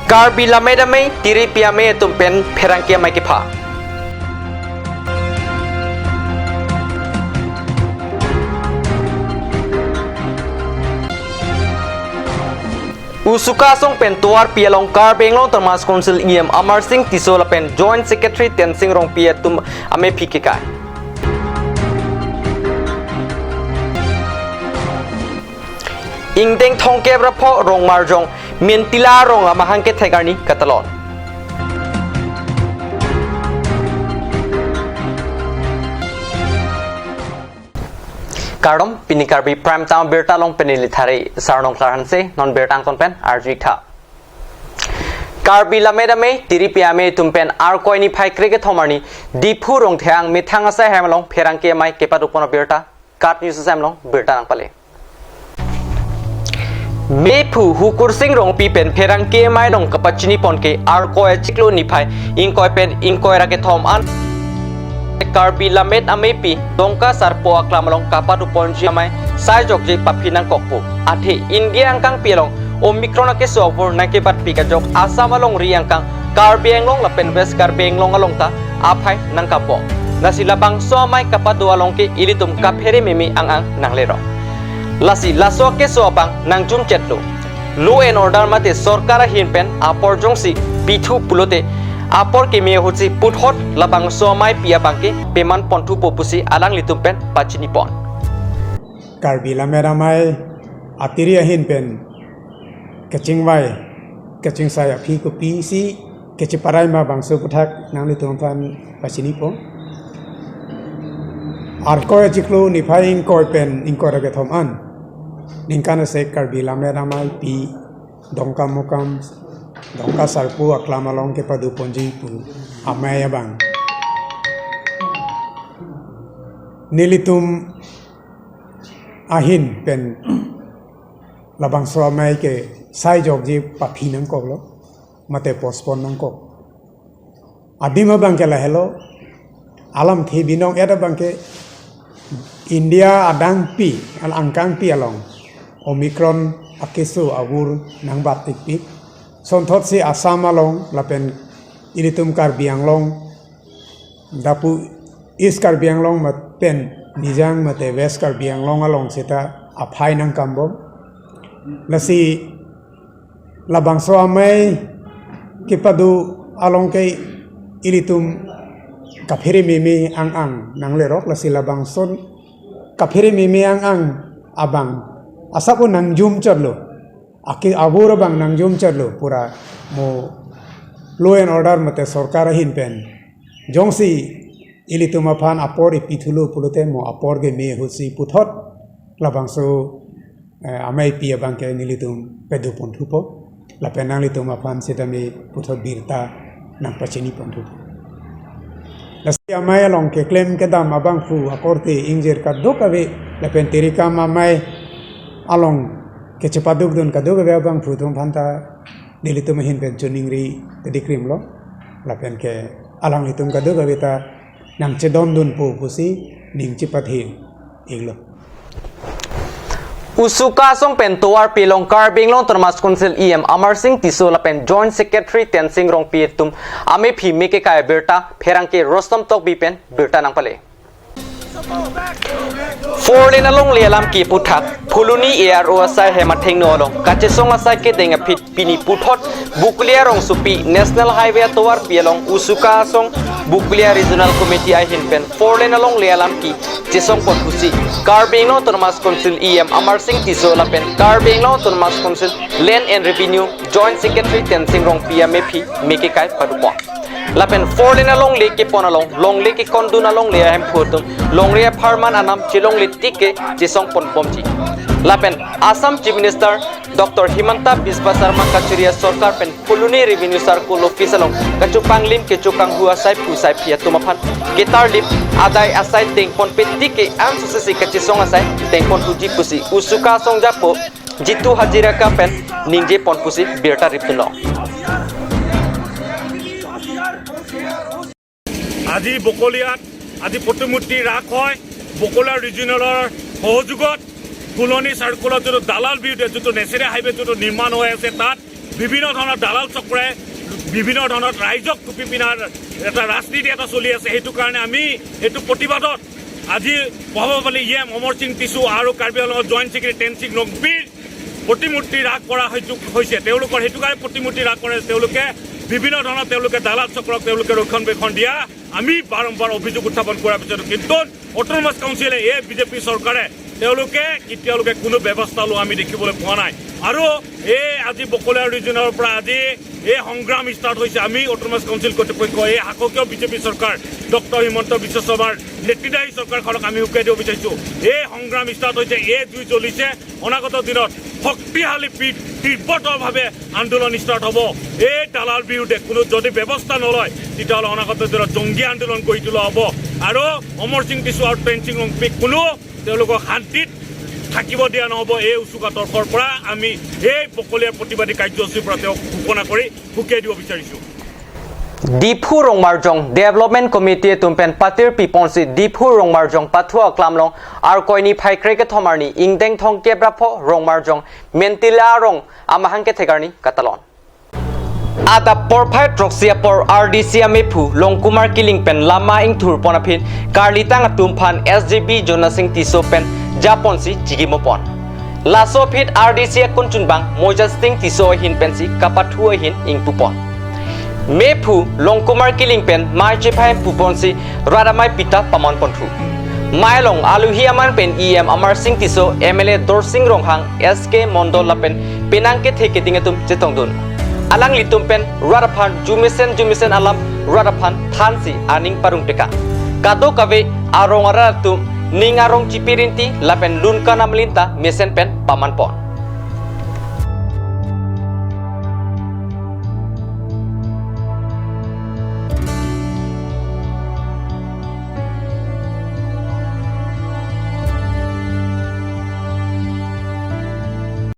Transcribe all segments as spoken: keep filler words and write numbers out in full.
Karbi Lammet Amei tiripi amei atum pen pherangke amei kepha. Usuka asong pen tovarpi along Karbi Anglong Autonomous Council E M Amarsing Tisso lapen Joint Secretary Tensing Rongpi atum amephi kekai. Ingdeng thomkep ra pho Rongmarjong Mentila Rong amahang kethek arni katalon. Kardom, pini Karbi Prime Time birta along pen neli Thari Sarnong Klarhanse, non birta angton pen arju-ik tha. Karbi Lammet Amei tiripi amei atum pen Arkoi niphai krekethom arni Diphu Rongtheng methang asai hem along pherangke amei kepadopon abirta KAT News asai hem along birta nangpale. Mephu Hukursing Rongpi pen pherangke amei along kapachinipon ke Arkoi achiklo niphai ingkoi pen ingkoi ra kethom an Karbi Lammet Ameipi Dongka Sarpo aklam along kapadoponji amei saijokji paphi nangkokpo. Athe India angkangpi along Omicron akeso avur nangkebatpik ajok Assam alongri angkang Karbi Anglong lapen West Karbi Anglong along ta aphai nangkapon. Lasi labangso amei kapado along ke ilitum kaphere meme ang-ang nanglerok. Lasi laso akeso abang nangjumchetlo. Law and order mate sorkar ahin pen apor jongsi pithu pulote apor keme ahutsi puthot labangso ameipi abang ke pemanponthupo pusi alanglitum pen pachinipon. Karbi Lammet Amei atiri ahin pen kachingvai kachingsai aphi kopisi kachiparai ma bangso aputhak nanglitum aphan pachinipo. Arkoi achiklo niphai ingkoi pen ingkoi ra kethom an ningkan asek Karbi Lammet Ameipi Dongkamukam Dongka Sarpo aklam along kepadoponji pu amei abang nelitum ahin pen labangso amei ke saijokji paphi nangkoklo, mate postpone nangkok. Adim abang ke lahelo, alamthe binong-et abang ke India adangpi, al angkangpi along Omicron akeso avur nangbatpikpik. Sonthotsi Assam along lapen ilitum Karbi Anglong, dapu East Karbi Anglong mat pen Nijang mate West Karbi Anglong along seta aphai nangkambom. Lasi labangso amei kepado along ke ilitum kaphere meme ang-ang nanglerok, lasi labangson kaphere meme ang-ang abang asap nangjumchotlo. Ake avur abang nangjumchotlo pura mo law and order mate sorkar ahin pen. Jongsi ilitum aphan apor ipithulo pulote mo apor keme ahutsi puthot labangso, eh, ameipi abang ke nelitum padoponthupo. Lapen nanglitum aphan sitame puthot birta nangpachiniponthupo. Lasi amei along keklem kedam abangphu akorte ingjir kadokave lapen tirikam amei along kechepadukdun kadokave abangphu atum aphanta nelitum ahin pen choningri kedikrimlo. Lapen ke alanglitum kadokave ta nangchedondunpo pusi ning chepathe-iklo. Usuka asong pen tovarpi along Karbi Anglong Autonomous Council E M Amarsing Tisso lapen Joint Secretary Tensing Rongpi atum amephi mekekai abirta pherangke Rostom Tokbi pen birta nangpale. Four lane alongle alam kipu thak, Phuloni A R O asai hem athengno along kachesong asai kedeng aphi pini puthot Bokolia rongsopi National Highway atovarpi along Usuka asong Bokolia Regional Committee ahin pen four lane alongle alam kechesongpon pusi Karbi Anglong Autonomous Council E M Amarsing Tisso lapen Karbi Anglong Autonomous Council Land and Revenue Joint Secretary Tensing Rongpi amephi mekekai padopon. Lapen four lane alongle kepon along, longle kekondun alongle ahemphu atum longri apharman anam chelongle tik ke chesongponbomji. Lapen Assam Chief Minister Doctor Himanta Biswa Sarma kachiri asorkar pen Phuloni Revenue Circle Office along kachopanglim kechokanghu asai phu asai phi atum aphan ketarlip adai asai tengponpe tik ke ansose si kachesong asai tengponthuji pusi Usuka asong japo Jitu Hazarika pen ningjepon pusi birta ripdunlo. আজি বকলিয়াত আজি প্ৰতিমূৰ্তি ৰাস হয়। বকলা ৰিজিয়নেলৰ সহযোগত ফুলনি চাৰ্কুলত যিটো দালাল বিৰোধে যিটো নেশ্যনেল হাইৱে যিটো নিৰ্মাণ হৈ আছে, তাত বিভিন্ন ধৰণৰ দালাল চক্ৰই বিভিন্ন ধৰণত ৰাইজক টুপি পিন্ধাৰ এটা ৰাজনীতি এটা চলি আছে। সেইটো কাৰণে আমি এইটো প্ৰতিবাদত আজি প্ৰভাৱশালী ই এম অমৰ সিং টিছু আৰু কাৰ্বি আংলঙৰ জইণ্ট ছেক্ৰেটাৰী টেনচিং নংপিৰ প্ৰতিমূৰ্তি ৰাগ কৰা হয়তো হৈছে। তেওঁলোকৰ সেইটো কাৰণে প্ৰতিমূৰ্তি ৰাগ কৰে। তেওঁলোকে বিভিন্ন ধৰণৰ তেওঁলোকে দালাল চক্ৰক তেওঁলোকে ৰক্ষণাবেক্ষণ দিয়া আমি বাৰম্বাৰ অভিযোগ উত্থাপন কৰাৰ পিছতো কিন্তু অট'নমাছ কাউন্সিলে এই বিজেপি চৰকাৰে তেওঁলোকে এতিয়ালৈকে কোনো ব্যৱস্থা লোৱা আমি দেখিবলৈ পোৱা নাই। আৰু এই আজি বকলীয়া ৰিজনৰ পৰা আজি এই সংগ্ৰাম ষ্টাৰ্ট হৈছে। আমি অট'নমাছ কাউন্সিল কৰ্তৃপক্ষ এই শাসকীয় বিজেপি চৰকাৰ ডক্টৰ হিমন্ত বিশ্ব শৰ্মাৰ নেতৃত্বাধীন চৰকাৰখনক আমি সকীয়াই দিব বিচাৰিছো। এই সংগ্ৰাম ষ্টাৰ্ট হৈছে, এই জুই জ্বলিছে। অনাগত দিনত শক্তিশালী পি- তীব্ৰতৰভাৱে আন্দোলন ষ্টাৰ্ট হ'ব। এই দালাল বিৰুদ্ধে কোনো যদি ব্যৱস্থা নলয় তেতিয়াহ'লে অনাগত দিনত জংগী আন্দোলন গঢ়ি তোলা হ'ব। আৰু অমৰ সিং টিছু আৰু টেনচিং নংপিক কোনো তেওঁলোকক শান্তিত থাকিব দিয়া নহ'ব। এই উচুকা তৰ্কৰ পৰা আমি এই বকলীয়া প্ৰতিবাদী কাৰ্যসূচীৰ পৰা তেওঁক ঘোষণা কৰি সকীয়াই দিব বিচাৰিছো। Diphu Rongmarjong Development Committee atum pen patir piponsi Diphu Rongmarjong Pathu Aklam along Arkoi niphai kre kethom arni ingdeng thomkep ra pho Rongmarjong Mentila arong amahang kethek arni katalon. Adap porphai throksi apor R D C amephu Longkumar Killing pen lama ingthur pon aphi karlitang atum aphan S G B Jonasing Tisso pen japonsi chikimo pon. Laso aphi R D C akunchunbang Moja Sing Tisso ahin pensi kapathu ahin ingpu pon. Mephu Longkumar Killing pen mei chephai puponsi rat amei pita paman ponthu. Mei along aluhi aman pen E M Amar Sing Tisso, M L A Dorsing Ronghang, S K Mondol lapen penang kethe keding atum chetongdun. Alanglitum pen rat aphan jumesen jumesen alam rat aphan thansi aning parong teka. Kadokave arong arat atum ning arong chipirinti lapen lunkan amlinta mesen pen paman pon.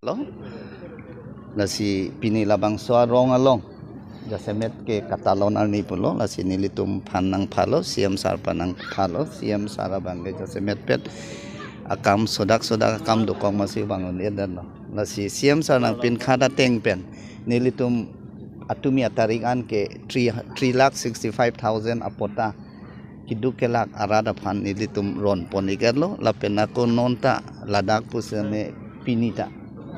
Lo, lasi pini labangso arong along jasemet ke katalon arni pulo, lasi nelitum aphan nangphalo, C M sir aphan nangphalo, C M sir abang ke jasemet pet akam sodak sodak akam dokok masi bangun edan lo. Lasi C M sir nangpinkhat ateng pen nelitum atumi atarik an ke three, three lakh sixty-five thousand apota keduk kelak arat aphan nelitum ron pon ik-et lo, lapen ako non ta ladak pusitame pini ta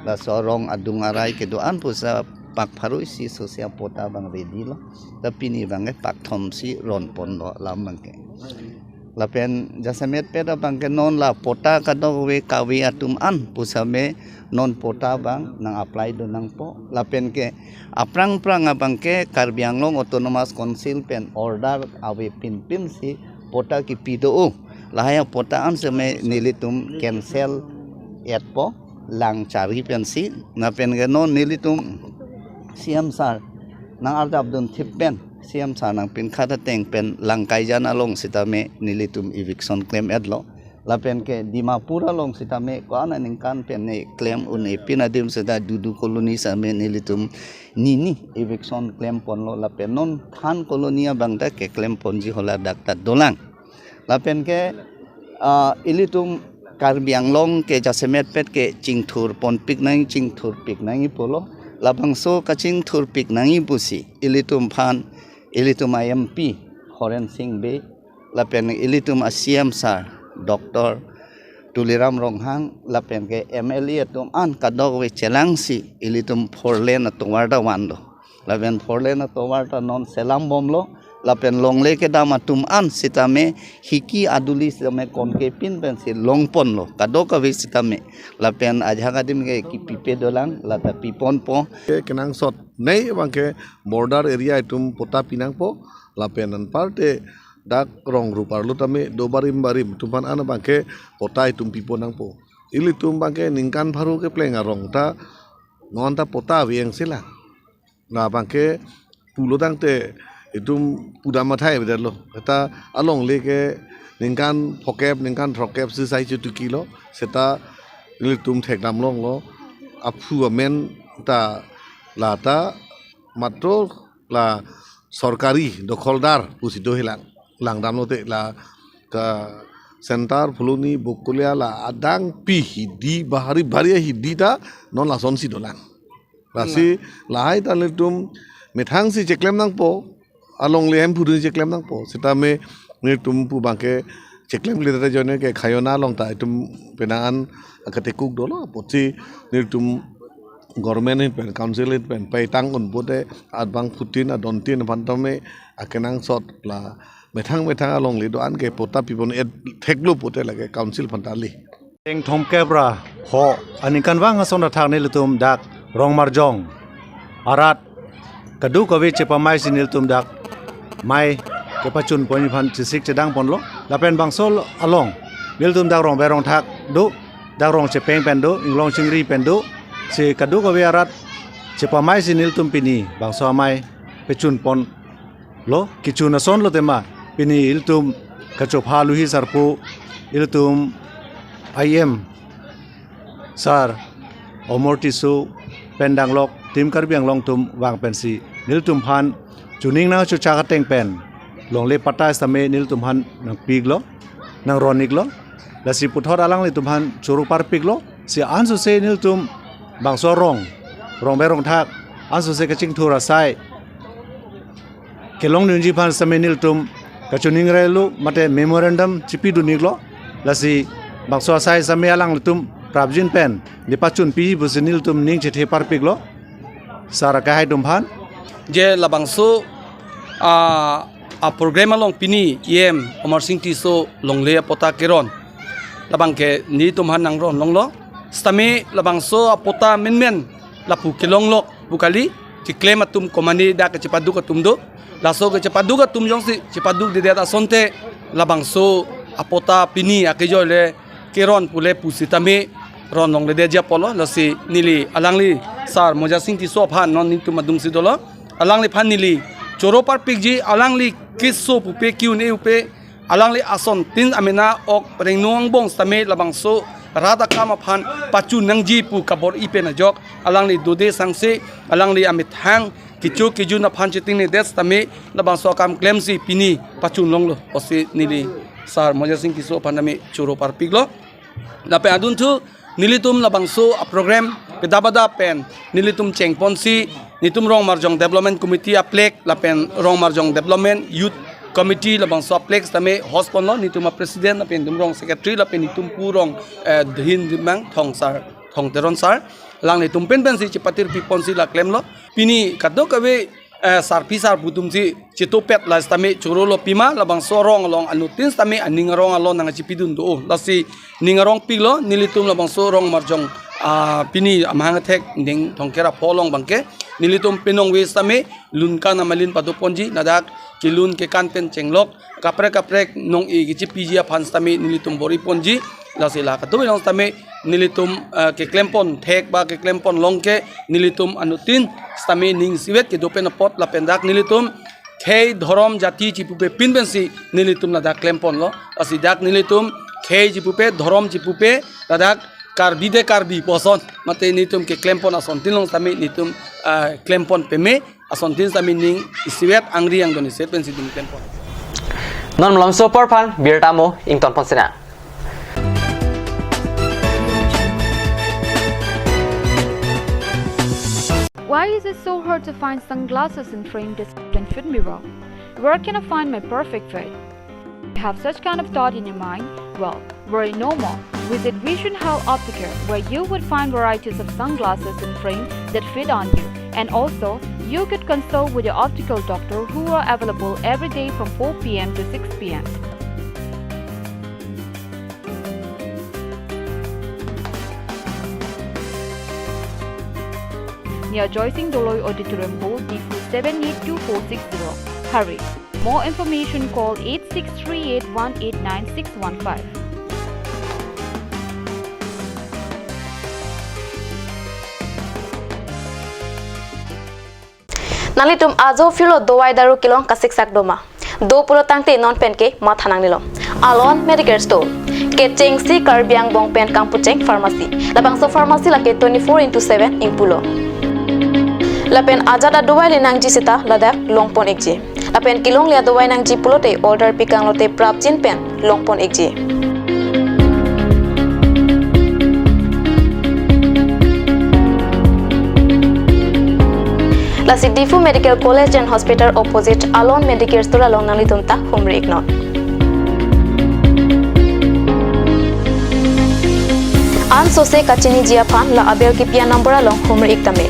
laso arong adung arai kedo-an pusi pak pharo isi sosi apota abang ready lo. Ta pini abang ke pak thomsi ron ponlo alam abang ke. Lapen jasemet pet abang ke non la pota kadokave kave atum an pusitame non pota abang nang apply do nangpo. Lapen ke aphrang phrang abang ke Karbi Anglong Autonomous Council pen order ave pinpin si pota kipi do-o. Lahai apota an sitame nelitum cancel etpo lang chari pensi. Lapen ke non nelitum C M sir nang ardap dun thip pen C M sir nangpinkhat ateng pen Langkaijan along sitame nelitum eviction klem-et lo. Lapen ke Dimapur along sitame ko-an aningkan pen ne klem un-e pin adim seta Dudu Colony sitame nelitum nini eviction klem ponlo, lapen non Than Colony abang ta keklem ponji hala dak ta dolang. Lapen ke, ah, ilitum Karbi Anglong ke jasemet pet ke chingthur ponpik nangji, chingthurpik nangji pulo. Labangso kachingthurpik nangji pusi ilitum aphan ilitum I M P Horen Sing Bey lapen ilitum a C M sir Doctor Tuliram Ronghang lapen ke M L A atum an kadokave chelangsi ilitum four lane atovar ta vanlo. Lapen four lane atovar ta non selam bomlo. Lapen longle kedam atum an sitame hiki aduli sitame konke pin pensi long ponlo. Kadokave sitame. Lapen ajahak adim ke kipipe dolang, lata pi ponpo. Ke kenangsot nei abang ke border area itum pota pi nangpo. Lapen anparte dak rong rup arlo tame do barim barim atum aphan an abang ke pota itum pipo nangpo. Ilitum abang ke ningkan pharo kepleng arong ta non ta pota ave-ang sila. Labang ke pulo tangte itum pudam athai avedetlo. Seta alongle ke ningkan phokep, ningkan throkkep si sai chutuki lo. Seta ilitum thekdam longlo. Aphu amen ta lata matro la sorkari dokholdar pusi do helang. Langdamlote la ke Centre Phuloni Bokolia la adang pi hidi bahari bari hidi ta non lasonsi dolang. Lasi lahai ta nelitum methang si cheklem nangpo, alongle hem phurun cheklem nangpo. Sitame nelitum pu abangke cheklemkle ta ajoine ke khayona along ta itum penang an akatekuk dolo. Apotsi nelitum government ahin pen, council ahin pen paitang un pote, abang phutin adontin aphan tame akenangsot la methang methang alongle do-an ke patta pipon et theklo pote lake council aphan ta le. Teng thomkep ra ho aningkanvang ason athak nelitum dak Rongmarjong arat kadokave chepamai si nelitum dak mei kepachun ponji aphan chesik chedang ponlo. Lapen bangso along nelitum dak rong berong thak do, dak rong chepeng pen do, inglong chingri pen do, si kadokave arat chepamai si nelitum pini bangso amei pechun ponlo. Kechun ason lo tema, pini ilitum kachopha luhi sarpo, ilitum I M sir Amar Tisso pen danglok Team Karbi Anglong atum vang pensi nelitum aphan chuning nangchochak ateng pen longle patta sitame nelitum aphan nangpiklo, nangron-iklo. Lasi puthot alanglitum aphan choro parpiklo. Si ansose nelitum bangso rong, rong berong thak ansose kachingthur asai kelong dunji aphan sitame nelitum kachiningri lo mate memorandum chipidun-iklo. Lasi bangso asai sitame alanglitum prapjin pen neli pachunpi pusi nelitum ning chethe parpiklo sir akehai atum aphan. Je labangso a, a program along pini E M Amarsing Tisso longle apatta keron labangke nelitum aphan nangron longlo. Sitame labangso apatta menmen lapu kelonglok pu kali, cheklem atum komane dak kechepaduk atum do. Laso kechepaduk atum jongsi chepadukdedet asonte labangso apatta pini akejoi le keron pule pusitame ron longledetji apotlo. Lasi neli alangli sir Mojarsing Tisso aphan non nelitum adungsi dolo. Alangliphan neli choro parpikji, alangli keso pupe, ke-un-e pupe, alangli asontin amena ok rengno angbong sitame labangso rat akam aphan pachun nangji pu kabor-i pen ajok alangli dode sangse, alangli amethang kecho kejun aphan chetingnedet sitame labangso akam klemsi pini pachun longlo pusi neli sir Mojarsing Tisso aphan tame choro parpiklo. Lapen adunthu nelitum labangso aprogram kedabada pen nelitum chengponsi nelitum Rongmarjong Development Committee a-flag lapen Rongmarjong Development Youth Committee labangso a-flag sitame host ponlo, nelitum a-president lapen nelitum rong secretary lapen nelitum pu rong, eh, Dhin Dimang Thong sir, Thong Teron sir, alanglitum penpensi chepatirpi ponsi la klemlo. Pini kadokave eh, sarpi sarpo atumsi chetupet la sitame chorolo pima, labangso arong along anuttin sitame aning arong along nangchipidun do. Lasi ning arong piklo nelitum labangso Rongmarjong, ah, pini amahang athek ning thomkep ra pho along abangke nelitum penong ve sitame lun kan amalin padoponji, ladak kelun kekan pen chenglok kaprek kaprek nong-e kechipiji aphan sitame nelitum bor-i ponji. Lasi la kadokave along sitame nelitum, eh, keklempon thek ba keklempon long ke nelitum anuttin sitame ning isivet kedo pen apot lapen dak nelitum khei dhorom jati chipupe pinpensi nelitum ladak klemponlo. Lasi dak nelitum khei chipupe, dhorom chipupe, ladak Karbi de Karbi pu ason mate nelitum keklempon asontin along sitame nelitum, eh, klempon peme, asontin sitame ning isivet, angri angdon isivet pensi nelitum klempon. Non malomso apor aphan birta mo ingtonpon sena. Why is it so hard to find sunglasses in frame display and fit mirror? Where can I find my perfect fit? You have such kind of thought in your mind? Well, worry no more. Visit Vision Health Optical, where you would find varieties of sunglasses and frame that fit on you. And also, you could consult with your optical doctor who are available every day from four p m to six p m. Near Joysing Doloi Auditorium Board, Diphu seven eight two four six zero. Hurry! More information, call eight six three eight one eight nine six one five. Nanglitum ajo phirlo dovai daru kelong kasiksak doma? Do pulo tangte non penke matha nangnelo. Alon Medicare Store. Kechengsi Karbi angbong pen kangpucheng pharmacy. Labangso pharmacy lake twenty-four into seven ingpulo. Lapen ajat adovai le nangji seta ladak longpon-ikji. Lapen kelongle adovai nangji pulote order pikanglote prapjin pen longpon-ikji. Lasi Diphu Medical College and Hospital opposite Alon Medicare Store along nanglitum ta humri iknon. Ansose kachiniji aphan la abel kipi a-number along humri ik tame.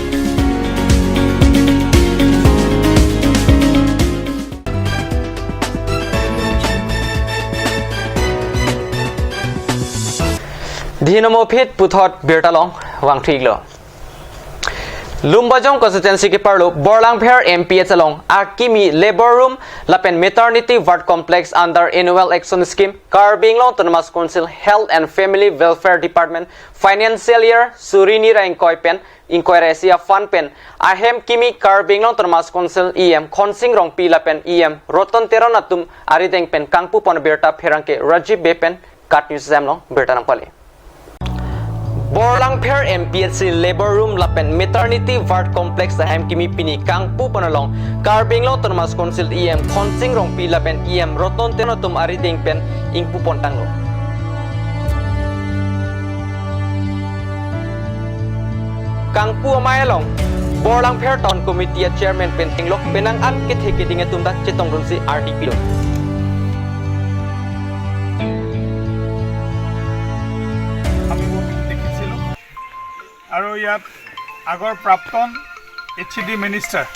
Dhinnomo phit puthot birta along vangthu iklo. Lumbajong constituency keparlo Borlangpher M P H along akimi labor room lapen maternity ward complex under Annual Action Scheme, Karbi Anglong Autonomous Council Health and Family Welfare Department financial year suri hini ra ingkoi pen ingkoi ra isi a-fund pen ahem kimi Karbi Anglong Autonomous Council E M Khonsing Rongpi lapen E M Roton Teron atum arideng pen kangpu pon birta pherangke Rajiv Bey pen KAT News Assam along birta nangpale. Borlangpher M P H C labor room lapen maternity ward complex ahem kimi pini kangpu pon along Karbi Anglong Autonomous Council E M Khonsing Rongpi lapen E M Roton Teron atum arideng pen ingpu pon tanglo. Kangpu amei along Borlangpher Town Committee a-chairman pen tenglok penang an kethe keding atum ta chetongdunsi ardi pilo. আমি বহুত দেখিছিলোঁ। আৰু ইয়াত আগৰ প্ৰাক্তন H D minister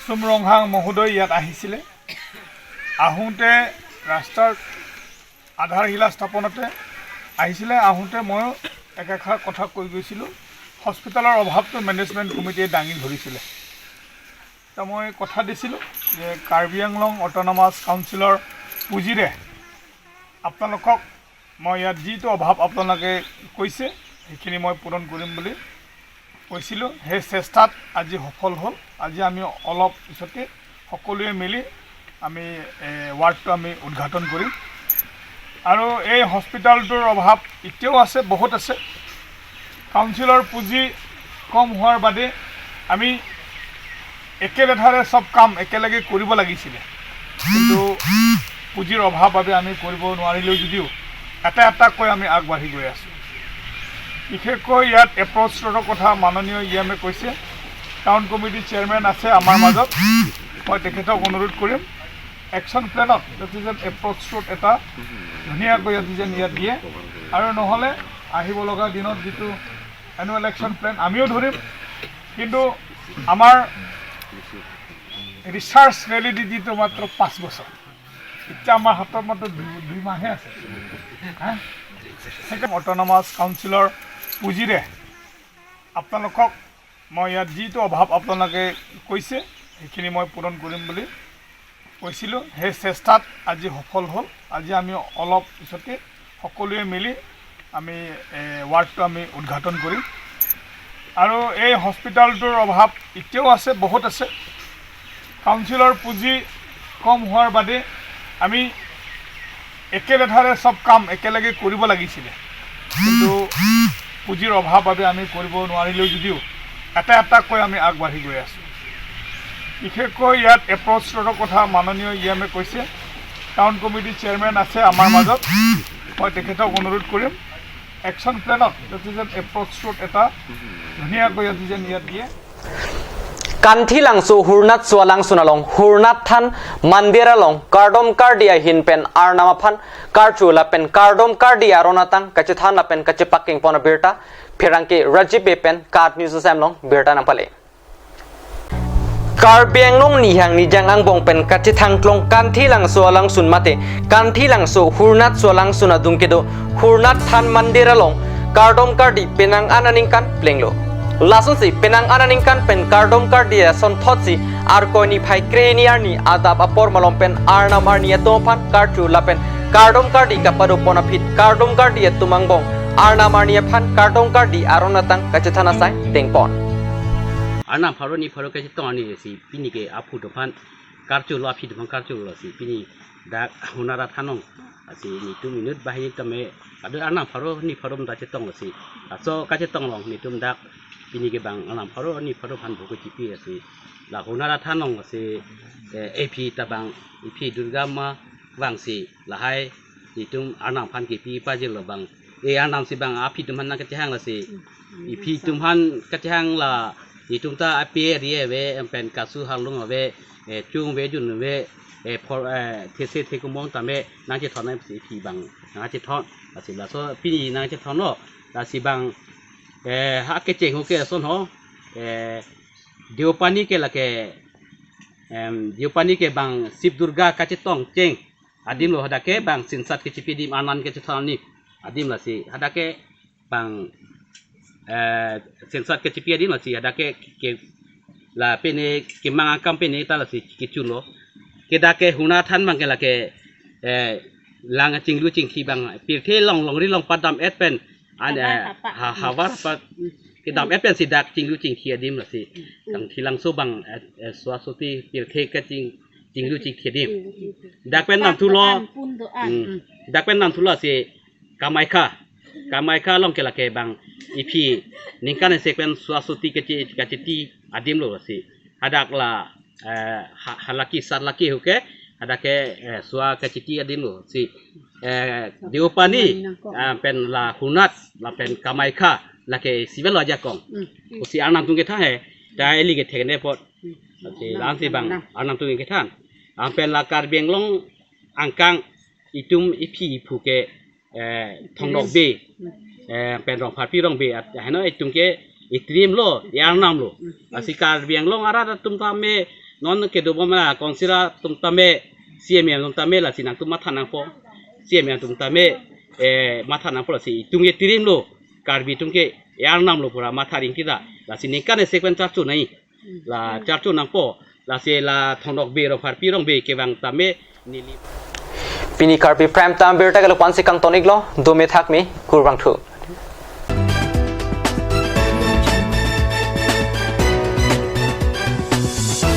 চুম ৰংহাং মহোদয় ইয়াত আহিছিলে। আহোঁতে ৰাস্তাৰ আধাৰশিলা স্থাপনতে আহিছিলে। আহোঁতে ময়ো একেষাৰ কথা কৈ গৈছিলোঁ, হস্পিটেলৰ অভাৱটো মেনেজমেণ্ট কমিটিয়ে দাঙি ধৰিছিলে। তো মই কথা দিছিলোঁ যে কাৰ্বি আংলং অট'নমাছ কাউন্সিলৰ পুঁজিৰে আপোনালোকক মই ইয়াত যিটো অভাৱ আপোনালোকে কৈছে, সেইখিনি মই পূৰণ কৰিম বুলি কৈছিলোঁ। সেই চেষ্টাত আজি সফল হ'ল। আজি আমি অলপ পিছতে সকলোৱে মিলি আমি, এ, ৱাৰ্ডটো আমি উদ্ঘাটন কৰিম। আৰু এই হস্পিটেলটোৰ অভাৱ এতিয়াও আছে, বহুত আছে। কাউন্সিলৰ পুঁজি কম হোৱাৰ বাদে আমি একেলেথাৰে চব কাম একেলগে কৰিব লাগিছিলে, কিন্তু পুঁজিৰ অভাৱ বাবে আমি কৰিব নোৱাৰিলেও যদিও এটা এটাকৈ আমি আগবাঢ়ি গৈ আছোঁ। বিশেষকৈ ইয়াত এপ্ৰ'চ ৰোডৰ কথা মাননীয় ই এম এ কৈছে, টাউন কমিটিৰ চেয়াৰমেন আছে আমাৰ মাজত, মই তেখেতক অনুৰোধ কৰিম একশ্যন প্লেনত যাতে যেন এপ্ৰ'চ ৰোড এটা ধুনীয়াকৈ যাতে যেন ইয়াত দিয়ে, আৰু নহ'লে আহিব লগা দিনত যিটো এনুৱেল একশ্যন প্লেন আমিও ধৰিম, কিন্তু আমাৰ ৰিচাৰ্চ ভেলিডিটিটো মাত্ৰ পাঁচ বছৰ। এতিয়া আমাৰ হাতত মাত্ৰ দুই, দুই মাহে আছে। হা? সেইকাৰণে অট'নমাছ কাউন্সিলৰ পুঁজিৰে আপোনালোকক মই ইয়াত যিটো অভাৱ আপোনালোকে কৈছে, সেইখিনি মই পূৰণ কৰিম বুলি কৈছিলোঁ। সেই চেষ্টাত আজি সফল হ'ল। আজি আমি অলপ পিছতে সকলোৱে মিলি আমি, এ, ৱাৰ্ডটো আমি উদ্ঘাটন কৰিম। আৰু এই হস্পিটেলটোৰ অভাৱ এতিয়াও আছে, বহুত আছে। কাউন্সিলৰ পুঁজি কম হোৱাৰ বাদে আমি একেলেথাৰে চব কাম একেলগে কৰিব লাগিছিলে, কিন্তু পুঁজিৰ অভাৱ বাবে আমি কৰিব নোৱাৰিলেও যদিও এটা এটাকৈ আমি আগবাঢ়ি গৈ আছোঁ। বিশেষকৈ ইয়াত এপ্ৰ'চ ৰোডৰ কথা মাননীয় ই এম এ কৈছে, টাউন কমিটিৰ চেয়াৰমেন আছে আমাৰ মাজত, মই তেখেতক অনুৰোধ কৰিম একশ্যন প্লেনত যাতে যেন এপ্ৰ'চ ৰোড এটা ধুনীয়াকৈ যাতে যেন ইয়াত দিয়ে। Kanthilangso Hurnath Sualangsun along Hurnath Than Mandir along kardom kardi ahin pen arnam aphan karcho lapen kardom kardi aron atang kachethan lapen kachepak kengpon abirta pherangke Rajiv Bey pen KAT News Assam along birta nangpale. Karbi Anglong nihang nijang angbong pen kachethangklong Kanthilangso alangsun mate Kanthilangso Hurnath Sualangsun adung kedo Hurnath Than Mandir along kardom kardi penang an aningkan plenglo. Lasonsi penang an aningkan pen kardom kardi asonthotsi Arkoi niphai krehini arni adap apor malom pen arnam arni atum aphan karcho lapen kardom kardi kapadopon aphi kardom kardi atum angbong arnam arni aphan kardom kardi aron atang kachethan asai dengpon. Arnam pharo ni pharo kachetong arni si pini ke aphu atum aphan karcholo, aphi atum aphan karcholo si pini dak Hurnath Than along asi netum inut banghini tame kadokave arnam pharo ni pharo atum ta chetong asi. Laso kachetong along netum dak pini ke bang arnam pharo ni pharo aphan bhuko chipi asi. La Hurnath Than along asi, eh, aphi ta bang, aphi Durga ma vangsi lahai netum arnam aphan kipi pajirlo bang. E arnam si bang aphi atum aphan nangkachehang lasi. Aphi atum aphan kachehang la Itum ta ape ri ave, em pen kasu harlung ave, eh, chung ave jun ave, eh, phor, eh, these thekumong tame nangchethon nangsi phi abang nangchethon. Lasi laso pini nangchethon lo, lasi abang, eh, ha kecheng ho ke ason ho, eh, Deopani ke lake, em, Deopani ke abang Sib Durga kachetong cheng adim lo, hadak ke abang sensat kechipi adim, Arnam kechethon adim, adim lasi hadak ke abang, eh, sensat kechipi adim lasi hadak ke, ke la pene kemang akam pene ta lasi kechun lo. Ke dak ke huna than abang ke lake, eh, lang chinglu chingthi abang pirthe along longri along padam et pen an, eh, havar havar havar havar pat kedam et pensi dak chinglu chingthi adim lasi. Kangthilangso abang, eh, eh, Saraswati pirthe kaching, chinglu chingthi adim. Dak pen namthu lo. An pun do an. Hmm. Dak pen namthu lo si Kamaikha. Kamaikha along ke lake abang iphi ningkan isi pen Saraswati kachi, kachiti adim lo si. Hadak la, eh, ha-, halaki sarlaki ho ke, hadak ke, eh, sua kachiti adim lo si. Eh, Deopani, ah, pen la Hunat, lapen Kamaikha, lake isivet lo ajakong. Hmm. Pusi Arnam atum kethan he, ta ili kethek ne apot. Hmm. Lasi la-ansi abang Arnam atum kethan. Ah, pen la Karbi Anglong angkang itum iphi iphu ke, eh, Thongdokbe, eh, pen Rongpharpi Rongbe, at, heno itum ke itrim lo, i-Arnam lo. Lasi Karbi Anglong arat atum tame, non kedobom la council atum tame, C M atum tame, lasi nangtum matha nangpo. C M atum tame, eh, matha nangpo lasi itum ke itrim lo, Karbi atum ke i-Arnam lo pura matha ring kita. Lasi ningkan isi pen charcho nai. La charcho nangpo, lasi la Thongdokbe Rongpharpi Rongbe kevang tame neli. Pini Karbi Prime Time birta ke lapu-ansi kangton iklo, dome thakme, kurvangthu.